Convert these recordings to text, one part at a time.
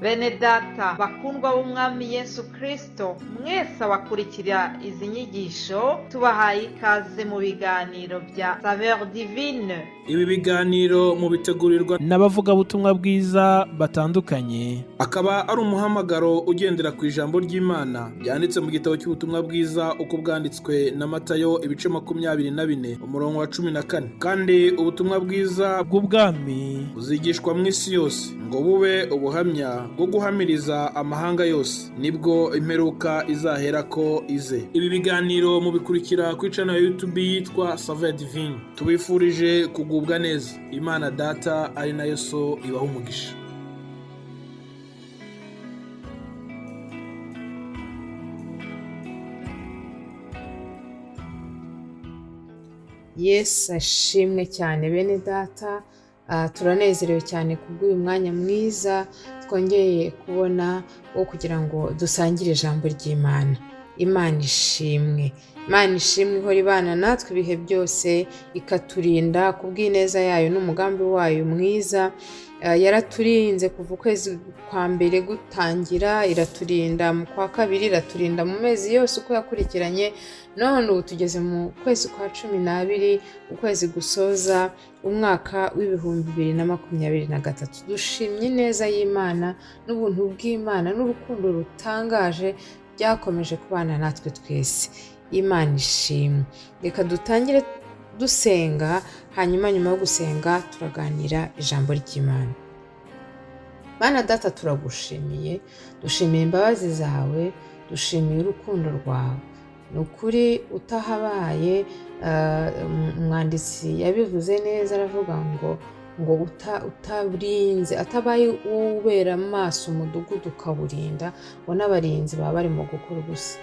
Bene data bakundwa b'Umwami Yesu Kristo, mwese abakurikira izi nyigisho, tubahaye ikaze mu biganiro bya Saveur Divine. Ibi biganiro mubitegurirwa n'abavugabutumwa bwiza batandukanye, akaba ari umuhamagaro ugendera ku ijambo ry'Imana ryanditse mu gitabo cy'ubutumwa bwiza uko bwanditswe na Matayo, ibice 24, umurongo wa 14. Kandi ubutumwa bwiza bw'ubwami buzigishwa mu isi yose ngo bube ubuhamya bwo guhamiriza amahanga yose, nibwo imperuka izaherako ize. Ibi biganiro mubikurikira ku channel ya YouTube yitwa Saveur Divine. Tubifurije kugubwa neza. Imana Data ari nayo So ibaha umugisha. Yesu ashimwe cyane, bene data. Turanezerewe cyane kubw'uyu mwanya mwiza twongeye kubona wo kugira ngo dusangire ijambo ry'Imana. Imana ishimwe, Imana ishimwe ihora ibana natwe ibihe byose, ikaturinda kubw'ineza yayo n'umugambi wayo mwiza. Yaraturinze kuva ukwezi kwa mbere gutangira, iraturinda mu kwa kabiri, iraturinda mu mezi yose uko yakurikiranye. None ubu tugeze mu kwezi kwa 12, ukwezi gusoza umwaka w'2023. Dushimye ineza y'Imana n'ubuntu bw'Imana n'urukundo rutangaje byakomeje kubana natwe twese. Imana ishimwe. Reka dutangire dusenga, hanyuma nyuma yo gusenga turaganira ijambo ry'Imana. Mana Data, turagushimiye, dushimiye imbabazi zawe, dushimiye urukundo rwawe. Ni ukuri utahabaye, umwanditsi yabivuze neza, aravuga ngo utarinze, atabaye wowe ubera amaso umudugudu ukawurinda, ngo n'abarinzi baba barimo gukora ubusa.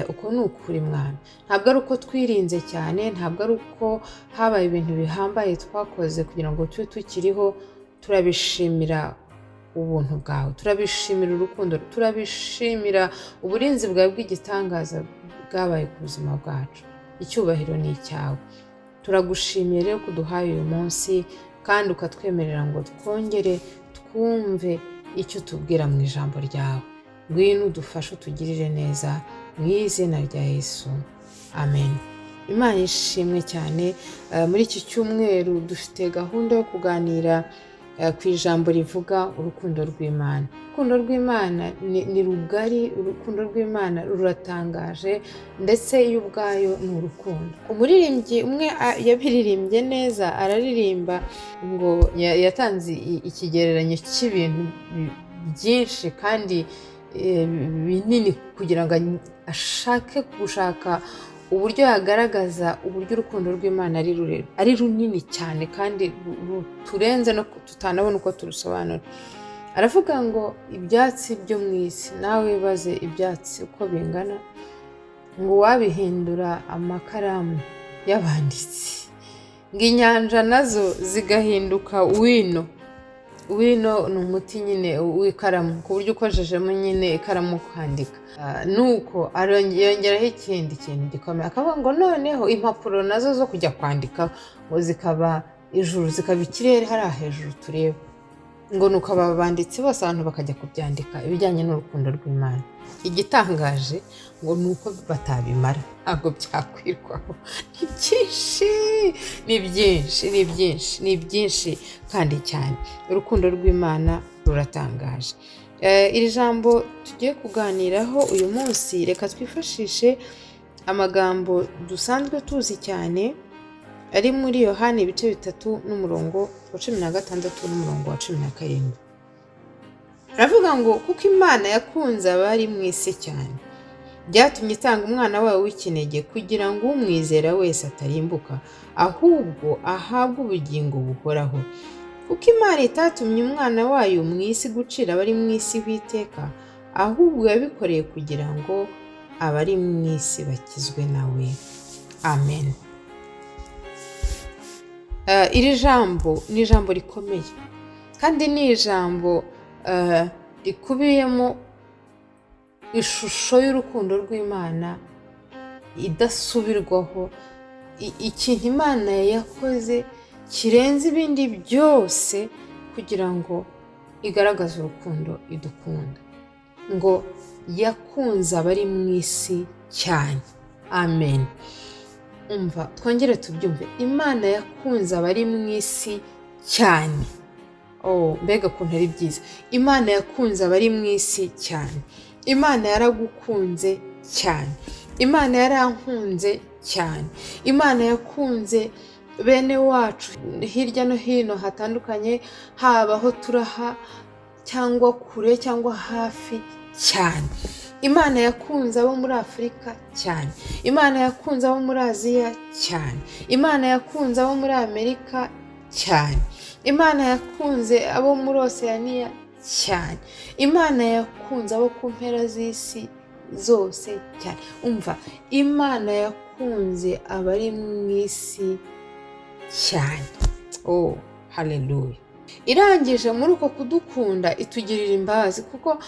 Uko ni ukuri, Mwana. Ntabwo ari uko twirinze cyane, ntabwo ari uko habaye ibintu bihambaye twakoze kugira ngo tube tukiriho. Turabishimira ubuntu bwawe, turabishimira urukundo, turabishimira uburinzi bwawe bw'igitangaza bwabaye ku buzima bwacu. Icyubahiro ni icyawe. Turagushimiye rero ko uduhaye uyu munsi kandi ukatwemerera ngo twongere twumve icyo utubwira mu ijambo ryawe. Ngwino udufashe, utugirire neza, mu izina rya Yesu, amen. Imana ishimwe cyane. Muri iki cyumweru dufite gahunda yo kuganira ku ijambo rivuga urukundo rw'Imana. Urukundo rw'Imana ni rugari, urukundo rw'Imana ruratangaje, ndetse yo ubwayo ni urukundo. Umuririmbyi umwe yabiririmbye neza, araririmba ngo yatanze ikigereranyo cy'ibintu byinshi kandi binini kugira ngo ashake gushaka uburyo yagaragaza uburyo urukundo rw'Imana ari runini cyane kandi ruturenze no tutanabona uko turusobanura. Aravuga ngo ibyatsi byo mu isi, nawe wibaze ibyatsi uko bingana, ngo wabihindura amakaramu y'abanditsi, ngo inyanja nazo zigahinduka wino. Wino ni umuti nyine w'ikaramu, ku buryo ukoreshejemo nyine ikaramu kwandika. Nuko yongeraho ikindi kintu gikomeye, akavuga ngo noneho impapuro nazo zo kujya kwandika ngo zikaba ijuru, zikaba ikirere hariya hejuru tureba, ngo nuko aba banditsi bose abantu bakajya kubyandika ibijyanye n'urukundo rw'Imana. Igitangaje ngo ni uko batabimara, ntabwo byakwirwaho. Ni byinshi, ni byinshi, ni byinshi, ni byinshi kandi cyane. Urukundo rw'Imana ruratangaje. Iri jambo tugiye kuganiraho uyu munsi, reka twifashishe amagambo dusanzwe tuzi cyane ari muri Yohani ibice 3 n'umurongo wa 16 n'umurongo wa 17. Aravuga ngo kuko Imana yakunze abari mu isi cyane, byatumye itanga umwana wayo w'ikinege kugira ngo umwizera wese atarimbuka, ahubwo ahabwe ubugingo buhoraho. Kuko Imana itatumye umwana wayo mu isi gucira abari mu isi w'iteka, ahubwo yabikoreye kugira ngo abari mu isi bakizwe nawe. Amen. Iri jambo ni ijambo rikomeye, kandi ni ijambo rikubiyemo ishusho y'urukundo rw'Imana idasubirwaho. Ikintu Imana yakoze kirenze ibindi byose kugira ngo igaragaza urukundo idukunda, ngo yakunze abari mu isi cyane. Amen. Umva, twongere tubyumve: Imana yakunze abari mu isi cyane. Oh, mbega ukuntu ari byiza! Imana yakunze abari mu isi cyane. Imana yaragukunze cyane. Imana yarankunze cyane. Imana yakunze bene wacu hirya no hino hatandukanye, haba aho turaha cyangwa kure cyangwa hafi cyane. Imana yakunze abo muri Afurika cyane. Imana yakunze abo muri Aziya cyane. Imana yakunze abo muri Amerika cyane. Imana yakunze abo muri Oseyaniya cyane. Imana yakunze abo ku mpera z'isi zose cyane. Umva, Imana yakunze abari mu isi cyane. Oh, haleluya! Irangije muri uko kudukunda itugirira imbabazi, kuko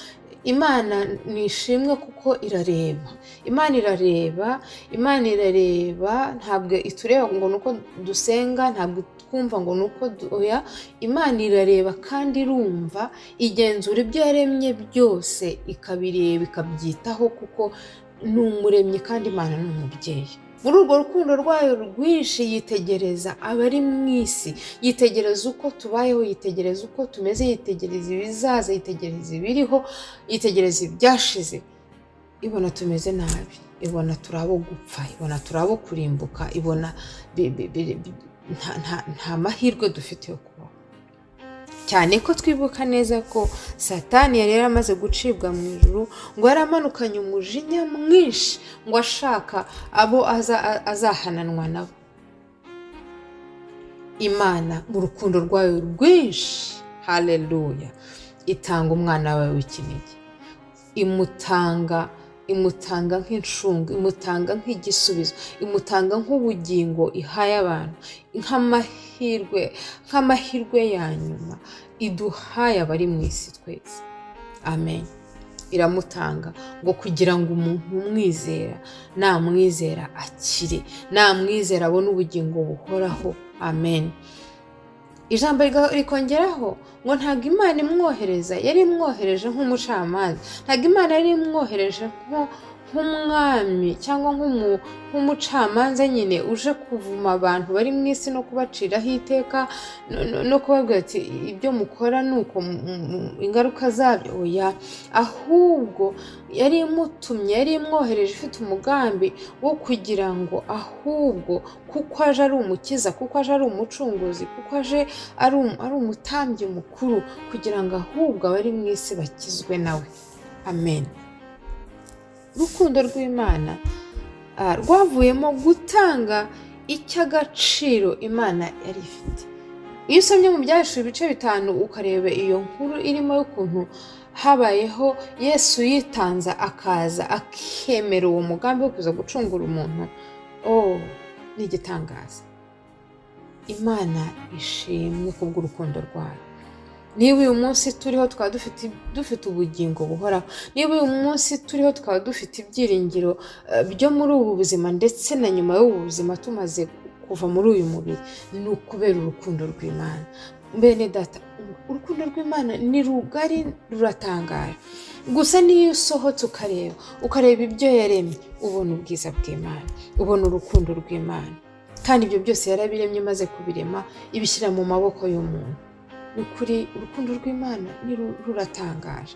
Imana ni ishimwe, kuko irareba. Imana irareba, Imana irareba. Ntabwo itureba ngo ni uko dusenga, ntabwo twumva ngo ni uko, oya. Imana irareba kandi irumva, igenzura ibyo yaremye byose, ikabireba, ikabyitaho, kuko ni umuremyi kandi Imana ni umubyeyi. Muri urwo rukundo rwayo rwinshi yitegereza abari mu isi, yitegereza uko tubayeho, yitegereza uko tumeze, yitegereza ibizaza, yitegereza ibiriho, yitegereza ibyashize. Ibona tumeze nabi, ibona turi abo gupfa, ibona turi abo kurimbuka, ibona nta mahirwe dufite yo kubaho, cyane ko twibuka neza ko Satani yari yaramaze gucibwa mu ijuru, ngo yaramanukanye umujinya mwinshi, ngo ashaka abo azahananwa nabo. Imana mu rukundo rwayo rwinshi, haleluya, itanga umwana wawe w'ikinege, imutanga nk'incungu, imutanga nk'igisubizo, imutanga nk'ubugingo ihaye abantu, nk'amahirwe ya nyuma iduhaye abari mu isi twese. Amen. Iramutanga ngo kugira ngo umuntu umwizera, namwizera akire, namwizera abone ubugingo buhoraho. Amen. Ijambo rikongeraho ngo ntabwo Imana imwohereza yari imwohereje nk'umucamanza, ntabwo Imana yari imwohereje nk'umwami cyangwa nk'umucamanza nyine uje kuvuma abantu bari mu isi no kubaciraho iteka no kubabwira ati ibyo mukora ni uko ingaruka zabyo. Oya, ahubwo yari imutumye, yari imwohereje ifite umugambi wo kugira ngo ahubwo kuko aje ari umukiza, kuko aje ari umucunguzi, kuko aje ari umutambyi mukuru, kugira ngo ahubwo abari mu isi bakizwe nawe. Amen. Urukundo rw'Imana rwavuyemo gutanga icy'agaciro Imana yari ifite. Iyo usomye mu Byahishuwe ibice 5, ukareba iyo nkuru irimo y'ukuntu habayeho Yesu yitanze, akaza akemera uwo mugambi wo kuza gucungura umuntu, oh, ni igitangaza. Imana ishimwe kubw'urukundo rwayo. Niba uyu munsi turiho tukaba dufite ubugingo buhoraho, niba uyu munsi turiho tukaba dufite ibyiringiro byo muri ubu buzima ndetse na nyuma y'ubu buzima tumaze kuva muri uyu mubiri, ni ukubera urukundo rw'Imana. Bene data, urukundo rw'Imana ni rugari, ruratangaje. Gusa niyo usohotse ukareba ibyo yaremye, ubona ubwiza bw'Imana, ubona urukundo rw'Imana. Kandi ibyo byose yarabiremye, imaze kubirema ibishyira mu maboko y'umuntu. Ni ukuri, urukundo rw'Imana ni ruratangaje.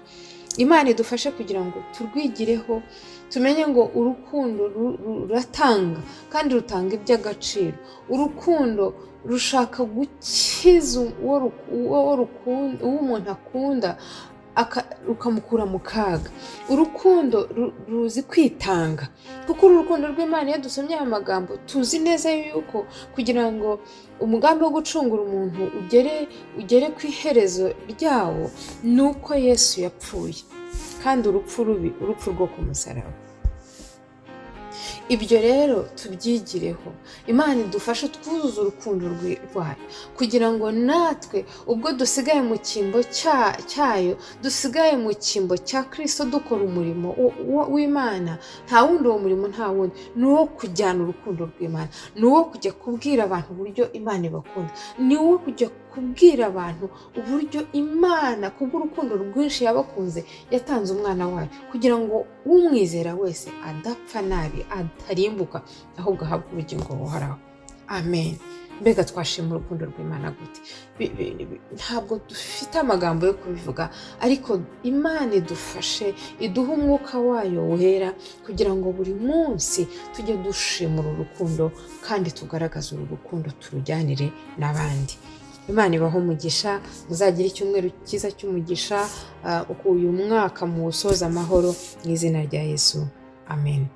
Imana idufashe kugira ngo turwigireho, tumenye ngo urukundo ruratanga kandi rutanga iby'agaciro. Urukundo rushaka gukiza uwo umuntu akunda, rukamukura mu kaga. Urukundo ruzi kwitanga, kuko uru rukundo rw'Imana, iyo dusomye aya magambo, tuzi neza yuko kugira ngo umugambi wo gucungura umuntu ugere ku iherezo ryawo, ni uko Yesu yapfuye, kandi urupfu rubi, urupfu rwo ku musaraba. Ibyo rero tubyigireho. Imana idufashe twuzuze urukundo rwayo, kugira ngo natwe ubwo dusigaye mu cyimbo cyayo, dusigaye mu cyimbo cya Kirisito, dukora umurimo w'Imana. Nta wundi, uwo murimo nta wundi, ni uwo kujyana urukundo rw'Imana, ni uwo kujya kubwira abantu uburyo Imana ibakunda, ni uwo kujya Kubwira abantu uburyo Imana kubw'urukundo rwinshi yabakunze yatanze umwana wayo kugira ngo umwizera wese adapfa nabi, atarimbuka, ahubwo ahabwe ubugingo buhoraho. Amen. Mbega twashima urukundo rw'Imana gute? Ntabwo dufite amagambo yo kubivuga, ariko Imana idufashe, iduhe umwuka wayo wera kugira ngo buri munsi tujye dushima uru rukundo kandi tugaragaze uru rukundo, turujyanire n'abandi. Imana ibahe umugisha. Muzagire icyumweru cyiza cy'umugisha, uyu mwaka muwusoze amahoro mu izina rya Yesu. Amen.